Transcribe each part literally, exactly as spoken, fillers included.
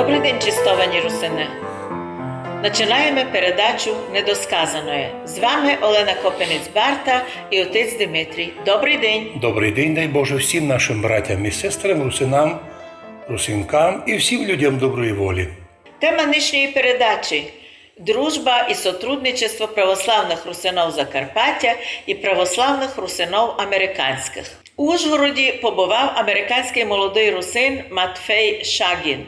Добрый день, честовані русины! Начинаєме передачу «Недосказаноє». З вами Олена Копинець-Барта і отець Димитрій. Добрый день! Добрый день, дай Боже, всім нашым братям і сестрам, русинам, русинкам і всім людям доброї волі. Тема нынішньої передачі: дружба і сотрудничество православных русинов Закарпатя і православных русинов американськых. У Ужгороді побывав американськый молодый русин Матфей Шагін.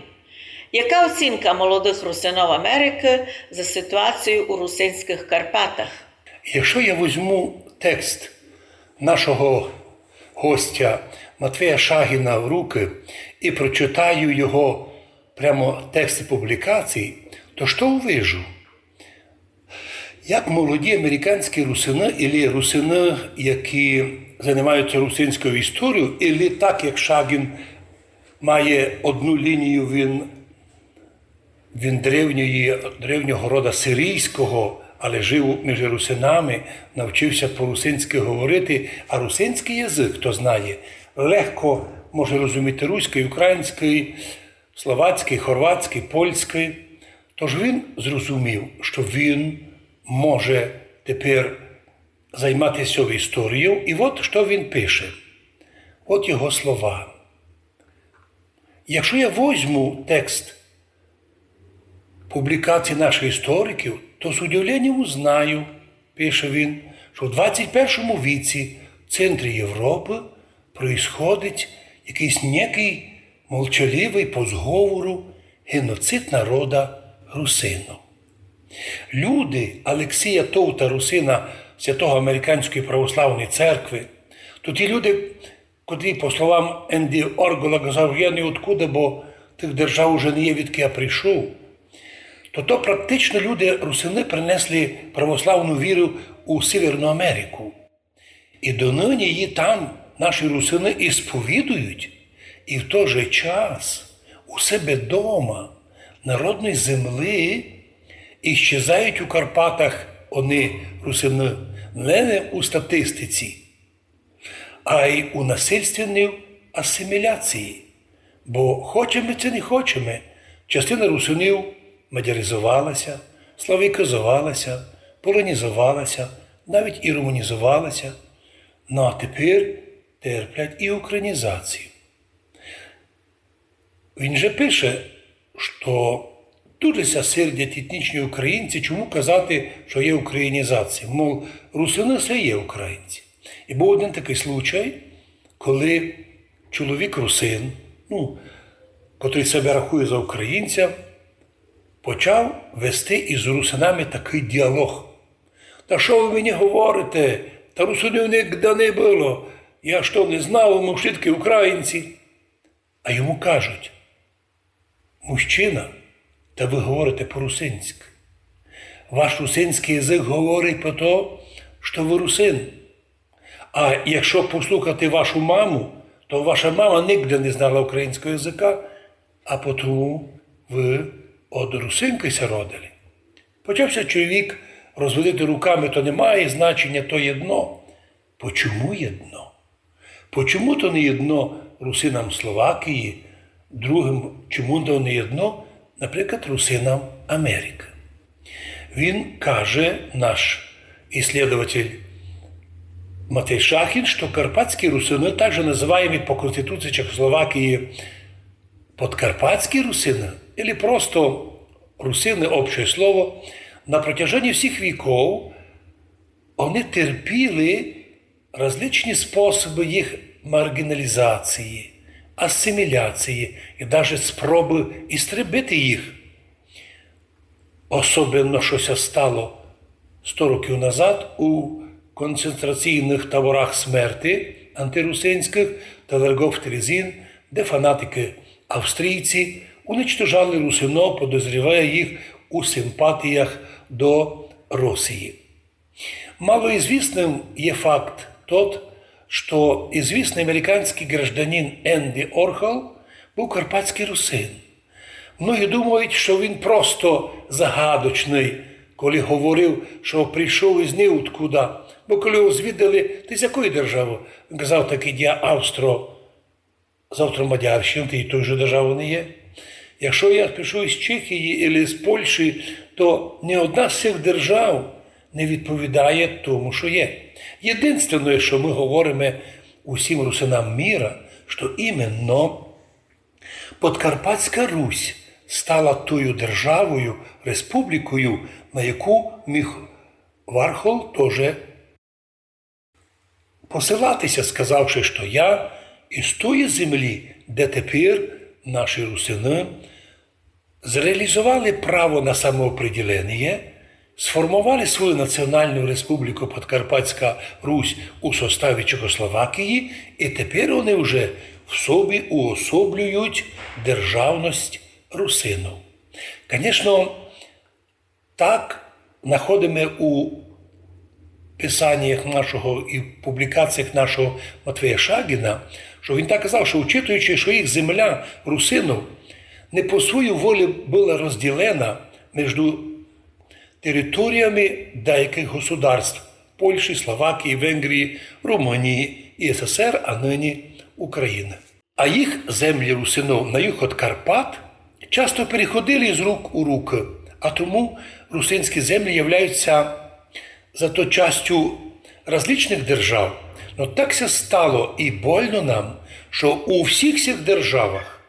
Яка оцінка молодых русинов Америкы за ситуацію у русинськых Карпатах? Якщо я возьму текст нашого гостя Матфея Шагіна в руки і прочитаю його прямо тексты публікацій, то што увижу? Як молоді американські русины, ілі русины, які занимаються русинською історією, ілі так, як Шагін має одну лінію, він, він древньої, древнього рода сирійського, але жив між русинами, навчився по-русинськи говорити, а русинськый язык, хто знає, легко може розуміти руськый, українськый, словацькый, хорватськый, польськый. Тож він зрозумів, што він може тепер займатися історією. І от што він пише. От його слова. Якщо я возьму текст публікацій наших істориків, то з удивленням узнаю, пише він, што в двадцять першому віці в центрі Європы происходить якыйсь некый молчаливый по зговору геноцид народа русинов. Люди Алексія Товта, русина святого американської православної церкви, то ті люди, котрі, по словам Енді Оргола, казав: «Я ниоткуда, бо тых держав уже не є, відки я прийшов», то, то практично люди, русины, принесли православну віру у Северну Америку. І доныні її там наші русины і сповідують, і в той же час у себе дома, на родній землі, іщезають у Карпатах они, русины, не лише у статистиці, а й у насильственній асиміляції. Бо хочеме ци не хочеме, частина русинів мадяризовалася, славікизовалася, полонізовалася, навіть і румунізовалася. Ну а тепер терплять і українізацію. Він же пише, што дуже ся сердять етнічні українці, чому казати, што є українізація. Мол, русины се є українці. І був один такый случай, коли чоловік русин, ну, котрый себе рахує за українця, почав вести із русинами такый діалог. «Та што вы мені говорите? Та русинів нигде не было. Я што, не знав, мы вшыткі українці?» А йому кажуть: «Мужчина, та вы говорите по-русинськы. Ваш русинськый язык говорить про то, што вы русин. А якщо послухати вашу маму, то ваша мама нигде не знала українського языка, а потому вы од русинкы ся родили». Почав ся чоловік розводити руками: «То не має значення, то єдно». Почому єдно? Почому то не єдно русинам Словакії, другым, чому то не єдно, наприклад, русинам Америкы? Він каже, наш исследователь Матей Шахін, што карпатські русины, также называємі по Конституції Чехословакії подкарпатські русины, или просто русины, общее слово, на протяжении всіх віков они терпіли различні способы їх маргіналізації, асиміляції і даже спробы істребити їх. Особенно, што ся стало сто років назад у концентраційных таборах смерти антирусинськых Талергов-Терезін, де фанатикы австрійці уничтожали русинов, подозрівая їх у симпатіях до Росії. Малоізвісным є факт тот, што ізвісный американськый гражданин Енді Оргол быв карпатськый русин. Многі думають, што він просто загадочный, коли говорив, што прийшов із ниоткуда, бо коли його звідали: «Ты з якої державы?» Він казав: «Так я австро-, з Австро-Мадярщины, та й тої же державы не є». Якщо я пишу із Чехії або з Польщі, то ні одна з цих держав не відповідає тому, що є. Єдинственне, що ми говоримо усім русинам міра, що іменно Подкарпатська Русь стала тою державою, республікою, на яку міг Вархол тоже посилатися, сказавши, що я із тої землі, де тепер наші русини зреалізовали право на самоопределення, сформовали свою національну республіку Подкарпатська Русь у составі Чехословакії, і тепер вони вже в собі уособлюють державность русинів. Конечно, так находиме у писаніях нашого і в публікаціях нашого Матвея Шагіна, що він так казав, що, учитуючи, що їх земля русинів не по своїй волі була розділена між територіями деяких государств: Польщі, Словакії, Венгрії, Румунії, і С С Р, а нині України. А їх землі русинов на юг від Карпат часто переходили з рук у руки, а тому русинські землі являються зато частю различных держав. Но так ся стало і больно нам, що у всіх цих державах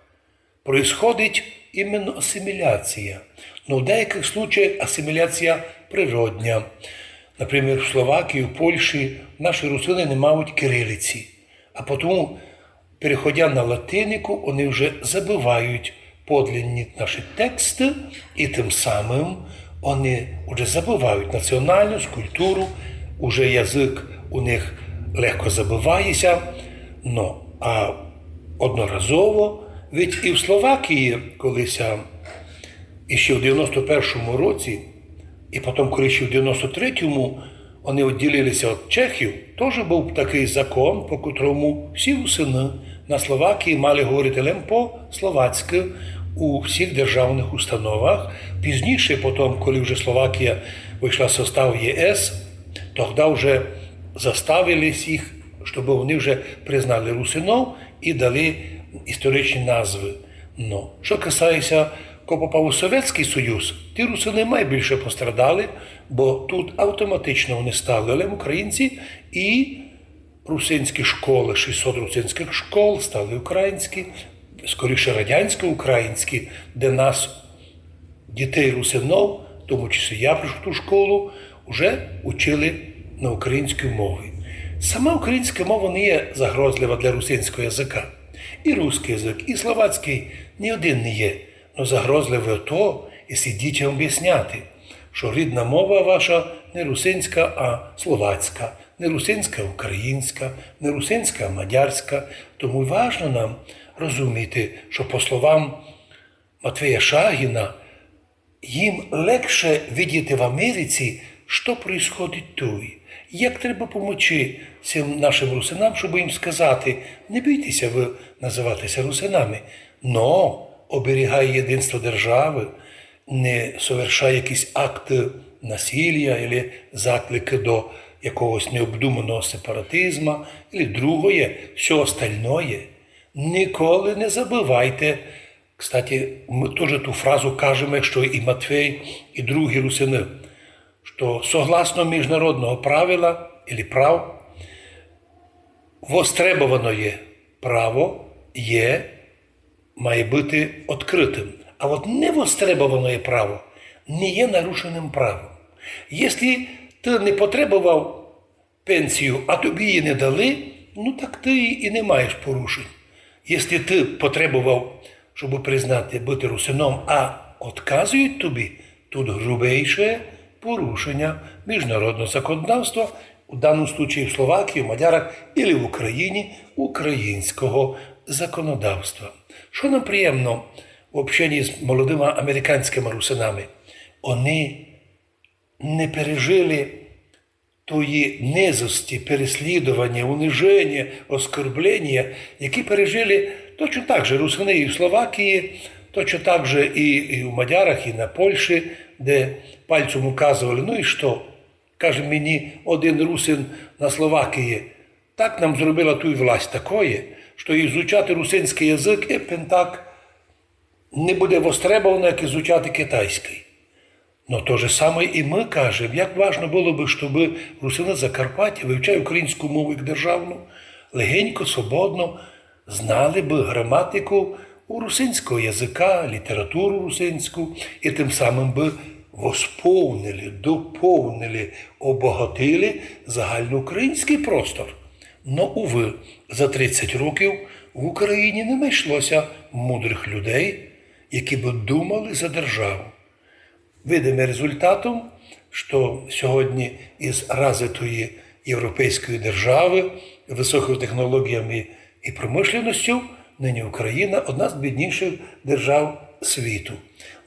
происходить іменно асиміляція. Но в деяких случаях асиміляція природня. Наприклад, в Словакії, в Польщі наші русини не мають кирилиці, а потому, переходя на латинику, вони вже забывають подлинні наші тексты, і тым самым вони вже забывають національность, культуру, уже язык у них легко забыває ся. Но, а одноразово, ведь і в Словакії, коли ся іще в девяносто першому році, і потом, коли ще в девяносто третьому вони відділили ся від чехів, тоже быв такый закон, по котрому всі русины на Словакії мали говорити лем по-словацькы у всіх державных установах. Пізніше, потом, коли вже Словакія вышла в состав Є С, тогда вже заставили їх, щоб вони вже признали русинов і дали історичні назвы. Но, што касає ся, ко попав у Совєтськый Союз, ті русины майбільше пострадали, бо тут автоматично вони стали лем українці, і русинські школы, шістсот русинськых школ стали українські, скоріше радянсько-українські, де нас, дітей русинов, в тому числі я пройшов ту школу, уже учили на українській мові. Сама українська мова не є загрозлива для русинського языка. І русськый язык, і словацькый ні один не є. Но загрозливе то, якщо дітям об'ясняти, що рідна мова ваша не русинська, а словацька, не русинська, а українська, не русинська, а мадярська. Тому й важно нам розуміти, що, по словам Матвея Шагіна, їм легше видіти в Америці, що происходить туй. Як треба помочи цим нашим русинам, щоб їм сказати: не бійтеся вы называти ся русинами, но оберігай єдинство державы, не совершай якісь акты насилля или закликы до якогось необдуманого сепаратизма, или другоє, всьо остальноє. Ніколи не забывайте. Кстати, мы тоже ту фразу кажеме, што і Матвей, і другі русины, што согласно міжнародного правила или прав, востребоване право є, має быти открытым. А от невостребоване право не є нарушеным правом. Якщо ты не потребовав пенсію, а тобі її не дали, ну так ты і не маєш порушень. Якщо ты потребовав, щоб признати быти русином, а отказують тобі, тут грубейше порушення міжнародного законодавства, у даному случаї в Словакії, в мадярах или в Україні українського законодавства. Що нам приємно в общенні з молодыма американськыма русинами? Они не пережили тої низості, переслідування, униження, оскорблення, які пережили точно так же русины і в Словакії, точно так же і, і в мадярах, і на Польщі, де пальцем указували: ну і што? Каже мені один русин на Словакії: так нам зробила туй власть такоє, што ізучати русинськый язык і пентак не буде востребовано, як изучати китайськый. Но то же саме і мы кажеме, як важно было бы, щобы русины Закарпаття, вивчаючи українську мову як державну, легенько, свободно знали бы граматику у русинського языка, літературу русинську, і тым самым бы восповнили, доповнили, обогатили загальноукраїнськый простор. Но, увы, за тридцять років в Україні не знайшлося мудрых людей, які бы думали за державу. Видиме результатом, што сьогодні из развитої європейської державы, высокыми технологіями і промышленностю, нині Україна одна з біднішых держав світу.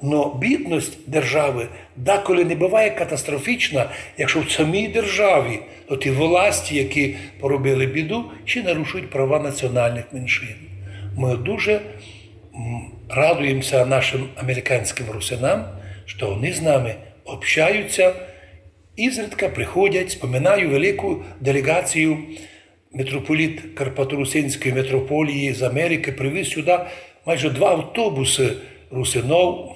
Но бідность державы даколи не быває катастрофічна, якщо в самій державі, то ті власті, які поробили біду, ще нарушують права національных меншин. Мы дуже, м, радуємося нашым американськым русинам, што они з нами общаються, изредка приходять, споминаю велику делеґацію, митрополит Карпаторусинської митрополії з Америкы привіз сюда майже два автобусы русинов,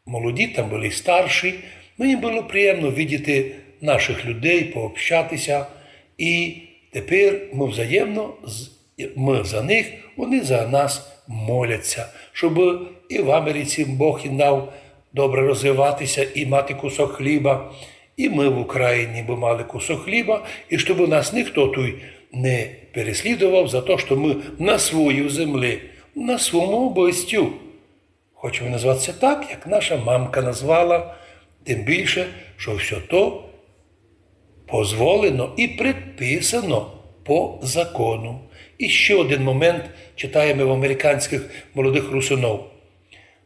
молоді там были, і старші. Но їм было приємно видіти нашых людей, пообщатися. І тепер мы взаємно з-, мы за них, они за нас моляться, щоб і в Америці Бог їм дав добре розвиватися і мати кусок хліба, і мы в Україні бы мали кусок хліба, і щоб нас ніхто туй не переслідовав за то, што мы на своїй землі, на свому обыстю. Хочеме назвати ся так, як наша мамка назвала, тым більше, што всьо то позволено і предписано по закону. І ще один момент читаєме в американськых молодых русинов.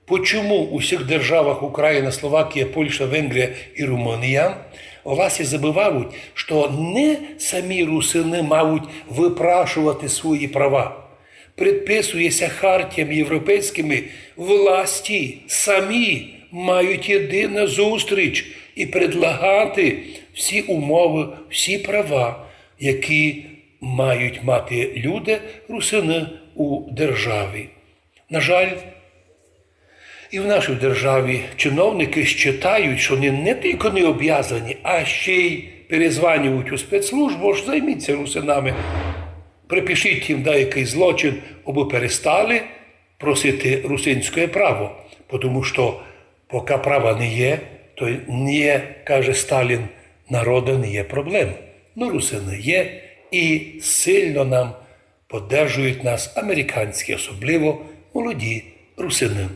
Почому у всіх державах Україна, Словакія, Польща, Венгрія і Румунія власті забывають, што не самі русины мають выпрашовати свої права? Предписує ся хартіями європейськыми, власті самі мають іти назустріч і предлагати всі умовы, всі права, які мають мати люди, русины у державі. На жаль, і в нашій державі чиновникы считають, што они не тілько не обязані, а ще й перезванюють у спецслужбу, ож займіться русинами. Припишіть їм деякый злочин, абы перестали просити русинськоє право, потому што пока права не є, то не є, каже Сталін, народа не є проблем. Но русины є, і сильно нам поддержують нас американські, особливо молоді русины.